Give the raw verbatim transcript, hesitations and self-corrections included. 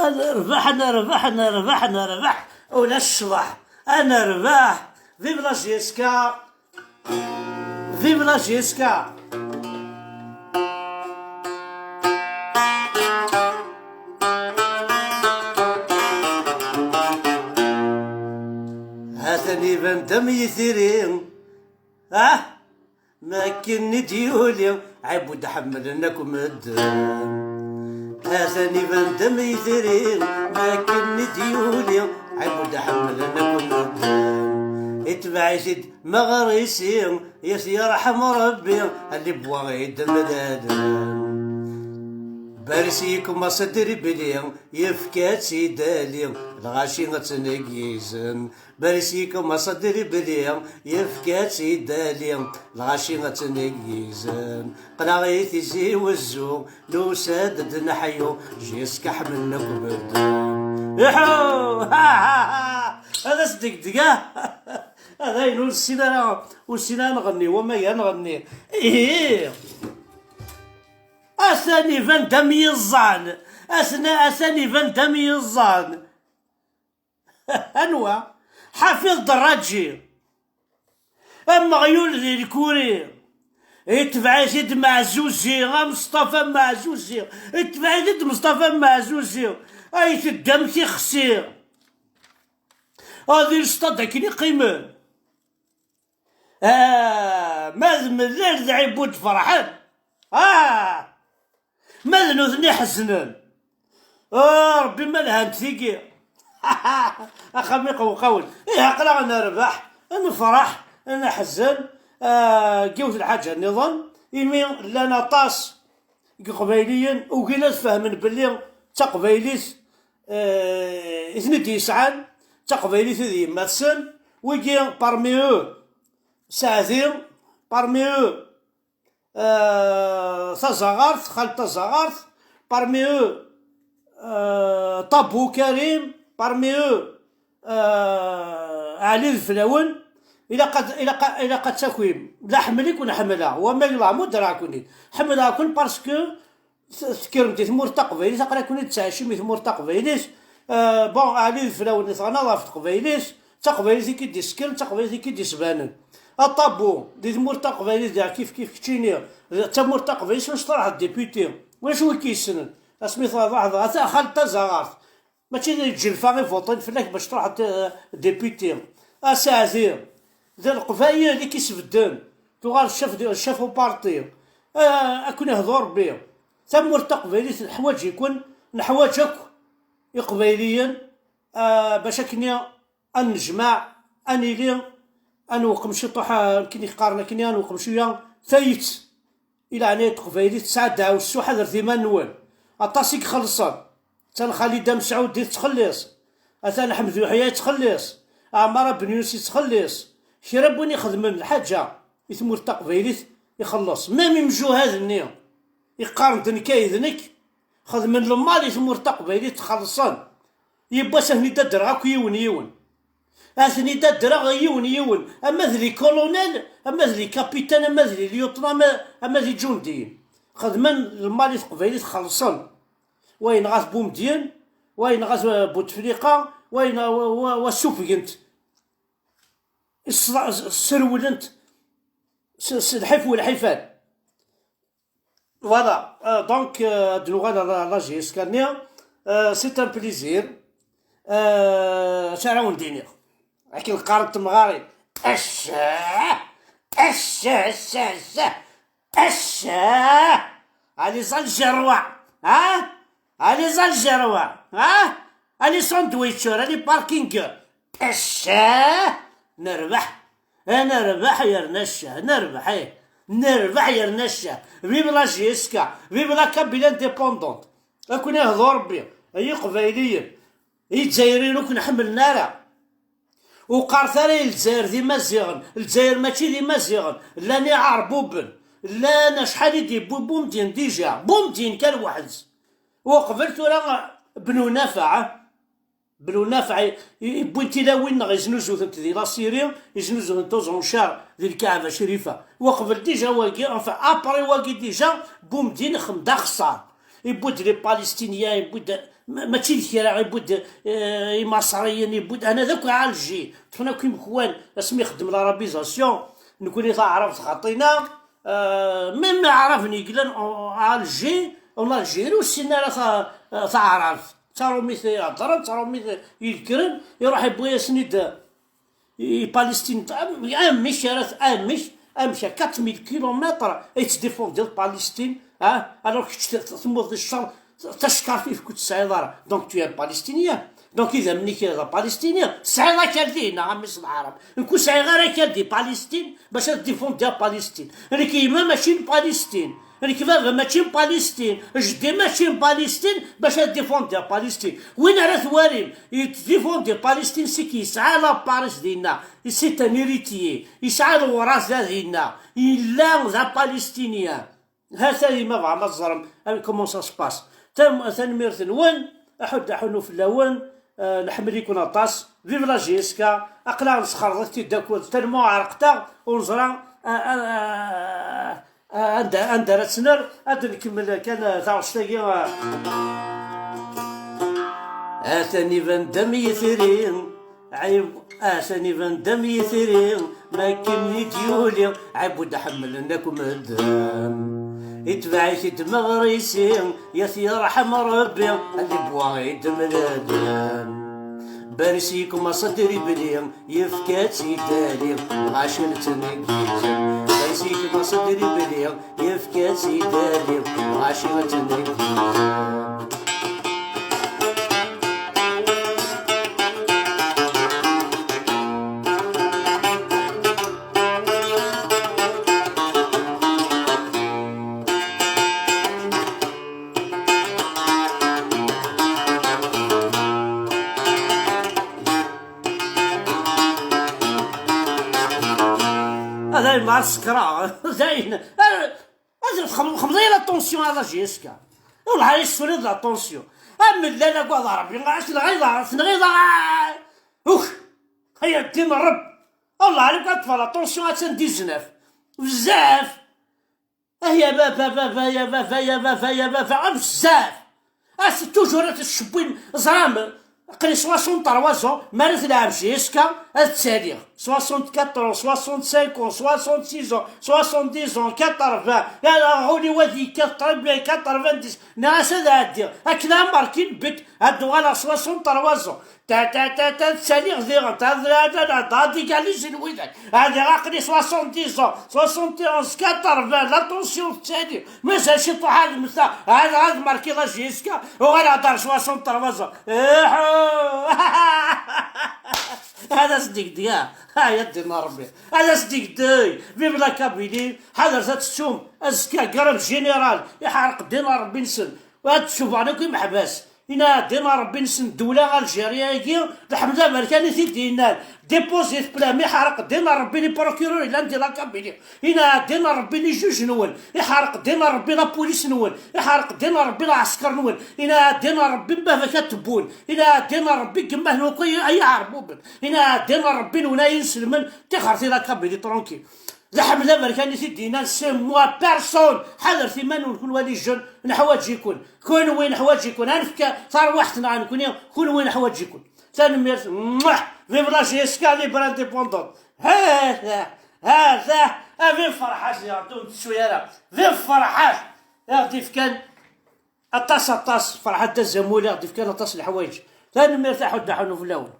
Ad nerbeḥ, ad nerbeḥ, ad nerbeḥ, ad nerbeḥ. Ulac ccḍeḥ. Ad nerbeḥ. Vive la J S K. Vive la J S K. Hatan iban-d am yitiri. Ah! Ma akken i d-yuli, Ɛibud ḥemmlen akk medden. Atan iban-d am yitri, ma akken i d-yuli, Ɛibud ḥemmlen akk medden. Itbeɛ-it-id meɣrisi, yat yerḥem Rebbi, a libwa idemdaden. Baris yekmas ad d-rebli, yefka-tt i dali, lɣaci ad tt-neggizen. Baris yekmas ad d-rebli, yefka-tt i dali, lɣaci ad tt-neggizen. Qqneɣ i Tizi Wezzu, nusa-d ad d-neḥyu, jiska ḥemmlen akk medden. Iḥu! Ha, ha, ha! Ad as-degdgeɣ. Ad ayen ur nessin ara, ur nessin ara nɣenni, wamag ad nɣenni. Ihi! Atan iban-d am yiẓẓan. Atan, atan iban-d am yiẓẓan. Anwa? Ḥafiḍ Dṛaǧi. Ameɣyul di lkuri. Itbeɛ-it-id Meɛzuzi, a Meṣṭafa Meɛzuzi. Itbeɛ-it-id Meṣṭafa Meɛzuzi. Ay teddam tixsi. Ad ilsṭad akken iqqimen. Ah, ma d Mellal d Ɛibud ferḥen. Ah! Ma d nutni ḥeznen. Ah, Ṛebbi ma lhant tigi. Axxam iqewqawen. Ih, aql-aɣ nerbeḥ, nefṛeḥ, neḥzen, ah, deg yiwet lḥaǧa nniḍen, imi llan aṭas n Iqbayliyen ugin ad fehmen belli d taqbaylit, eh, i ten-id-yesɛan, d taqbaylit i d yemma-tsen, wigi parmi eux, Saɛdi, parmi eux, eh, Tazaɣart, Xal Tazaɣart, parmi eux, eh, Tabou Karim, parmi eux, eh, Ɛli d Flawen, ilaq ad, ilaq, ilaq ad takim. La ḥemmel-ik ur nḥemmel-aɣ, wama leɛmud ara ken-id. Ḥemmleɣ-ken parce que t-, tekkrem di tmurt taqbaylit, aql-aken-id tettɛicim di tmurt taqbaylit. Eh, bon, Ɛli d Flawen teɣnaḍ ɣef teqbaylit, d taqbaylit i k-id-isekkren, d taqbaylit i k-id-isbanen. A Tabou, di tmurt taqbaylit diɣ kif kif keččini, d tamurt taqbaylit ulac truḥeḍ député, ulac wi k-yessnen. Asmi truḥeḍ, ata Xal Tazaɣart, mačči d lǧelfa i votin fell-ak bac truḥeḍ, eh, député. A Saɛdi, d Leqbayel i k-isbedden, tuɣal chef de, chef u parti. Ah, ad ken-ihdu Rebbi. Tamurt taqbaylit neḥwaǧ-iken, neḥwaǧ akk Iqbayliyen, ah, bac akken ad nejmaɛ, ad nili, ad newqem ciṭuḥ, ah, akken i qqaren akkenni, ad newqem cwiya tayet. I leɛnaya n teqbaylit, tesɛa ddeɛwessu, ḥadret iman-nwen. Aṭas i ixellṣen. Atan Xalida Mesɛudi tettxelliṣ. Atan Ḥmed Uyeḥya yettxelliṣ. Ɛmara Benyus yettxelliṣ. Kra n win ixedmen lḥaǧa i tmurt taqbaylit ixelleṣ. Même imjuhad-nni iqqaren-d nekk ay d nekk, xedmen lmal i tmurt taqbaylit, xellṣen. Yiwwas ad ten-id-adreɣ akk yiwen yiwen. Ad ten-id-adreɣ yiwen yiwen. Ama d les colonels, ama d les capitaines, ama d les lieutenants, ama, ama d iǧundiyen. Xedmen lmal i teqbaylit, xellṣen. Wa yenɣa-t Bumedyen, wa yenɣa-t, uh, Butefliqa, wa yenɣa, wa, wa, wa ssufgen-t. sserwlent s lḥif u lḥifan. Voilà. Euh, donc, euh, ad nuɣal à la J S K-nni. Euh, c'est un plaisir. Euh, acu ara wen-d-iniɣ? Akken qqarent temɣarin: Aca, aca, aca, aca, aca. Allez Algérois, hein? Allez Algérois, hein? Allez sandwicheurs, allez parkingeurs. Aca, nerbeḥ. Ad nerbeḥ yerna ccah, nerbeḥ, ih. Nerbeḥ yerna ccah. Vive la J S K, vive la Kabylie indépendante. Ad ken-ihdu Rebbi, ay Iqbayliyen. Izzayriyen ur ken-ḥemmlen ara. Ur qqaret ara i Lezzayer d Imaziɣen. Lezzayer mačči d Imaziɣen. Llan Iɛerbuben. Llan acḥal i d-yewwi Bumedyen dija. Bumedyen kan weḥd-s. Uqbel tura Bnu Nafaɛ. Bnu Nafaɛ i, i, iwwin tilawin-nneɣ, iznuzu-tent di la Syrie, iznuzu-tent aux enchères di Lkaɛba Crifa. Uqbel dija wagi, enfin, après wagi dija, Bumedyen ixdem-d axeṣṣar. Iwwi-d les Palestiniens, iwwi-d, ma-, mačči d kra, iwwi-d, eh, Imaṣriyen, iwwi-d, ana d akk Alger, ṭṭfen akk imekwan, asmi ixeddem l'arabisation, nekni taɛrabt xaṭi-na, eh, même Aɛraben i yellan en, en Alger, en Algérie, ur ssinen ara ta-, taɛrabt. D tarumit i iheddren, d tarumit i d-kkren, iruḥ iwwi-yasen-id i Palestine. Am-, amek ara t-, amek, amek à quatre mille kilomètres ay tettdifundiḍ Palestine, ah? Alors kečč t-, t-, temmuḍ di ccer, tacekkart-ik ur tesɛiḍ ara. Donc tu es un Palestinien. Donc idammen-ik d Palestinien. Tesɛiḍ akaldi, neɣ a mmi-s n Lɛarab? Nekk ur sɛiɣ ara akaldi Palestine bac ad difundiɣ Palestine. Nekk yemma mačči n Palestine. Nekk baba mačči n Palestine, jeddi mačči n Palestine, bac ad difundiɣ Palestine. Win ara twalim yettdifundi Palestine, c'est que yesɛa la Paris dinna, c'est un héritier, yesɛa lewraza dinna, yella d Apalestinien. Ha-t-a yemma, bɣam ad teẓrem comment ça se passe. Tam-, tanemmirt-nwen, aḥuddu aḥunnu fell-awen, eh, nḥemmel-iken aṭas. Vive la J S K, aql-aɣ nesxerḍet-t-id akk, tellement ɛerqet-aɣ, ur neẓra, eh, eh, eh, Ah, anda, anda ara tt-nerr? Ad nkemmel kan, ah, taɣect-agi, ah. Atan iban-d am yitri, ɛib-, atan iban-d am yitri, makken i d-yuli, ɛibud ḥemmlen akk medden. Itbeɛ-ik-id meɣrisi, ya t-yerḥem Rebbi, ad ibwa i d-mladen. Bersi-kem aṣedri bli, yefka-tt i dali, lɣaci n tneggizen. Bersi-kem aṣedri bli, yefka-tt i dali, lɣaci n tneggizen. Dayen ma sekreɣ, dayen, eh, eh, xem-, xemḍ-iyi la tension a la J S K. Wellah yessuli-d la tension. Am llan agad Rebbi, tenɣiḍ, tenɣiḍ, ah, uk, ay ddin Rebbi. Wellah, lukan ṭṭfeɣ la tension attan dix-neuf. Bezzaf. Ah, ya baba, baba, ya baba, ya baba, ya baba, ah, bezzaf. Ah, c'est toujours ad tcewwim, ẓram, aql-i soixante-trois ans, mi ara telɛeb J S K, ad ttaliɣ. Soixante-quatre ans, soixante-cinq ans, soixante-six ans, soixante-dix ans, quatre-vingts. Ya, ɣuli wa ad yekkat, très bien, quatre-vingt-dix. Nniɣ-as ad ɛeddiɣ. Akken amer kin bit, ad d-uɣaleɣ soixante-trois ans. Ta, ta, ta, ta, ttaliɣ diɣen, ta, ta, ta, ta, ta, égaliser n widak. Ɛad aql-i soixante-dix ans, soixante et onze, quatre-vingts, la tension tettali. Mazal ciṭuḥ ad mmteɣ, ɛad, ɛad markiɣ la J S K, uɣaleɣ-d ar soixante-trois ans. Iḥu! Ad as-d-igdeg, ah, ah, ya ddin n Rebbi. Ad as-d-igdeg. Vive la Kabylie. Ḥadret ad tettum azekka grève générale. Iḥerq ddin n Rebbi-nsen. Ad d-suffɣen akk imeḥbas. Ina ddin n Rebbi-nsen ddewla Algérie-agi, d Ḥmed Aberkan i t-id-yennan. Dépose-it plainte, iḥerq ddin n Rebbi les procureurs yellan di la Kabylie. Ina ddin n Rebbi les juges-nwen, iḥerq ddin n Rebbi la police-nwen, iḥerq ddin n Rebbi lɛesker-nwen. Ina ddin n Rebbi n baba-k ad tewwun. Ina ddin n Rebbi n yemma-twen akk ay, ay iɛerbuben. Ina ddin n Rebbi-nwen ay inselmen, tixret i la Kabylie tranquille. D Ḥmed Aberkan i t-id-yennan, c'est moi personne. Ḥadret iman-nwen, kunwi les jeunes, neḥwaǧ-iken. Kunwi neḥwaǧ-iken. Ad nefk tarwiḥt-nneɣ nekkni, kunwi neḥwaǧ-iken. Tanemmirt. Mmuah! Vive la J S K libre indépendante. Hada, hada, a bin Ferḥat, ya Ṛebbi, ur nettu ara. Bin Ferḥat, i ɣ-d-ifkan aṭas, aṭas, Ferḥat d azamul, i ɣ-d-ifkan aṭas n leḥwayeǧ. Tanemmirt a Ḥud Ḥunub fell-awen.